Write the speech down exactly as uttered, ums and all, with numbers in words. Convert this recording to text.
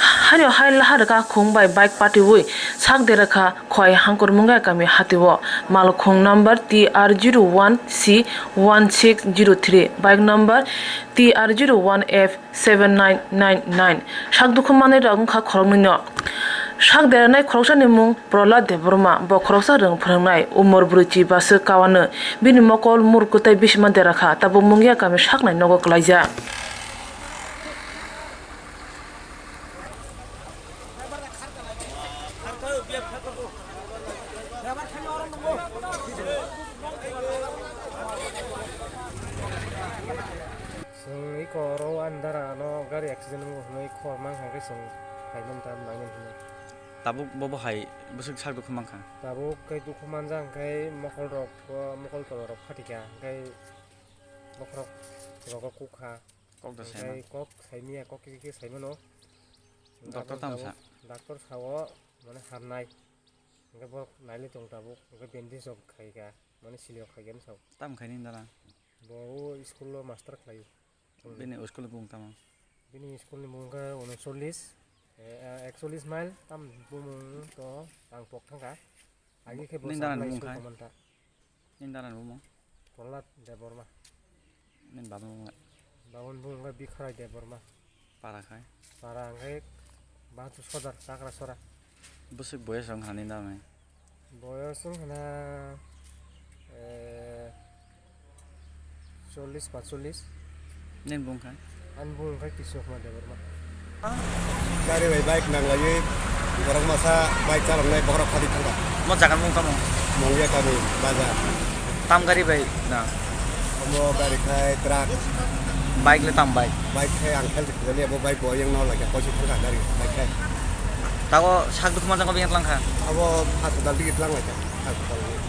Haino hai laha rwkha khung bai bike patiwi sak derkha Khowai Hangkur Mungia kami hatio. Malkhung number T R zero one C one six zero three, bike number T R zero one F seven nine nine nine. Sak dukhu manwi rok wngkha khoroknwi no. Sak deranai khoroksani mung Prohlad Debbarma, bo khoroksa rwng phwrwngnai, umor brwichi baswk kawano. Bini mokol murkwtwi bisima derakha, tabuk Mungia kami saknai nogo kwlaijak. Chwng iko oro ani dara ano gari accident wngo hwnwi khobor mankha, hwnkhe chwng phaimani ta nainani hwnwi. Tabuk bobo hai bwswk sak dukhu mankha? Tabuk khe dukhu manjak hwnkhe mokol rok, mokol tola rok phatikha, hwnkhe bokhorok rogo kukha. Kok da saima. Hwnkhe kok saimaya, kok khe khe saimano. Doctor tamo sa? Doctor sao mane hamnai. Hwnkhe borok nailai tong tabuk, hwnkhe bandage rok khaikha, mane silio khaikha hinwi sao. Tamo khaini dara? Bo o school o master khlaio. Bini school ni bumung tamo? Bini school ni bumung khe unochollish, eh, ekchollish mile tam bumung to ang pok thangkha. Agi khe bo nini dara ni bumung khai? Nini dara ni bumung? Prohlad Debbarma. Nini baba ni bumung lai? Baba ni bumung khe Bikhorai Debbarma. Para khai? Para hwnkhe Batu Sodar, Chakra Sora. Bwswk boyes wngkha nini dara ni? Boyos wngkha na, eh, chollish, pachchollish. Nini bumung kha? Ani bumung kha Kishore Kumar Debbarma. Gari bai bike nanglaiwi borok masa bike chaloknai bokhorok phatwi thangkha. Omo jaga ni bumung tamo? Mungia kami bazar. Tam gari bai na? Omo gari khai truck. Bike le tam bike? Bike khai ang khel thwkjali abo bike bo yang no laikha koisi thangkha gari bike khai. Tago sak dukhu manjak abo yang tlang kha? Abo hospital digi tlang laikha. Hospital digi.